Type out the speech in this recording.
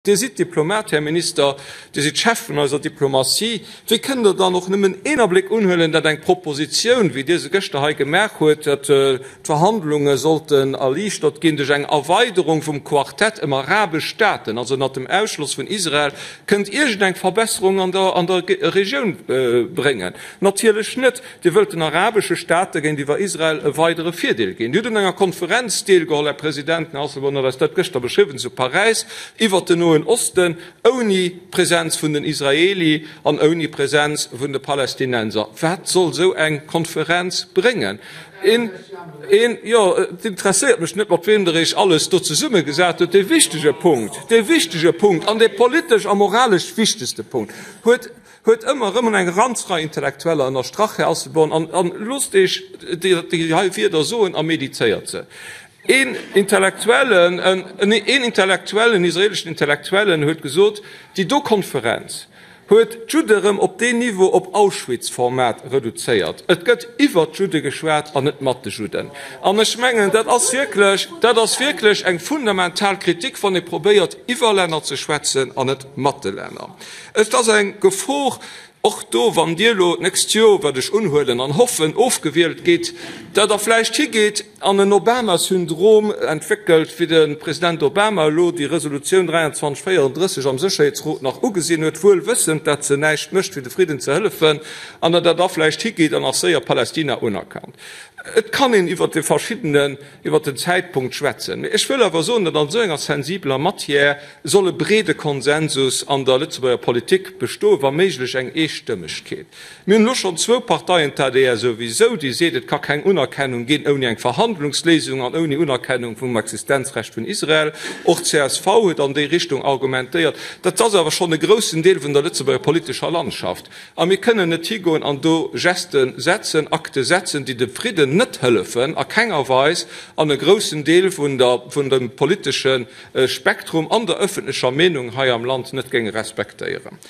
Dir sidd Diplomat, Här Minister, Dir sidd Chef vun eiser Diplomatie. Wéi kënnt Der dann och nëmmen een Abléck unhuelen, datt eng Propositioun, wéi Dir se gëschter hei gemaach huet, datt d'Verhandlunge sollten erliichtert ginn duerch eng Erweiderung vum Quartett ëm arabesch Staaten, also ënnert dem Ausschloss vun Israel, kënnt iergendeng Verbesserung an der Regioun bréngen? Natierlech net! Dir wëllt den arabesche Staate géintiwwer Israel e weidere Virdeel ginn. Dir hutt un enger Konferenz deelgeholl, Här President, den Här Asselborn huet eis dat gëschter beschriwwen, zu Paräis iwwert den Noen Osten, ouni Presenz vun den Israeli an ouni Presenz vun de Palästinenser. Wat soll esou eng Konferenz bréngen? Een, een, jo, et interesséiert mech net, mat weem Der Iech alles do zesummegesat hutt. Dee wichtege Punkt, dee wichtege Punkt an dee politesch a moralesch wichtegste Punkt huet, Huet ëmmer erëm un eng Ranzrei Intellektueller ënnerstrach, Här Asselborn, an, an loosst Iech déi, déi hei Wierder soen a medizéiert se. Een Intellektuellen, en, een Intellektuellen, israeleschen Intellektuellen huet gesot, déi do Konferenz huet d'Judde erëm op deen Niveau, op Auschwitz-Format reduzéiert. Et gëtt iwwert d'Judde geschwat an net mat de Judden. An ech mengen, dat ass wierklech, dat ass wierklech eng fundamental Kritik, wann ee probéiert, iwwer Länner ze schwätzen an net mat de Länner. Et ass eng Gefor och do, wann Dir elo d'nächst Joer, wat ech unhuelen an hoffen, ofgewielt gitt, datt Der vläicht higeet an en Obama-Syndrom entwéckelt, wéi de President Obama elo déi Resolutioun 2334 am Sécherheetsrot nach ugesinn huet, wuel wëssend, datt se näischt mécht, fir de Fridden ze hëllefen, an datt Der da vläicht higeet an nach séier Palästina unerkannt. Et kann een iwwert déi verschiddenen, iwwert den Zäitpunkt schwätzen, mee ech wëll awer soen, datt an esou enger sensibeler Matière soll e breede Konsensus an der Lëtzebuerger Politik bestoen, wa méiglech eng Eestëmmegkeet. Mir hunn elo schonn zwou Parteien, d'ADR souwisou, déi seet, et ka keng Unerkennung ginn ouni eng Verhandlungsléisung an ouni Unerkennung vum Existenzrecht vun Israel. Och csv huet an déi Richtung argumentéiert. Dat ass awer schonn e groussen Deel vun der Lëtzebuerger politescher Landschaft. A mir kënnen net higoen an do Geste setzen, Akte setzen, déi dem Fridden net hëllefen, a kenger Weis, an e groussen Deel vun der, vun dem politesche Spektrum an der öffentlecher Meenung hei am Land net géinge respektéieren.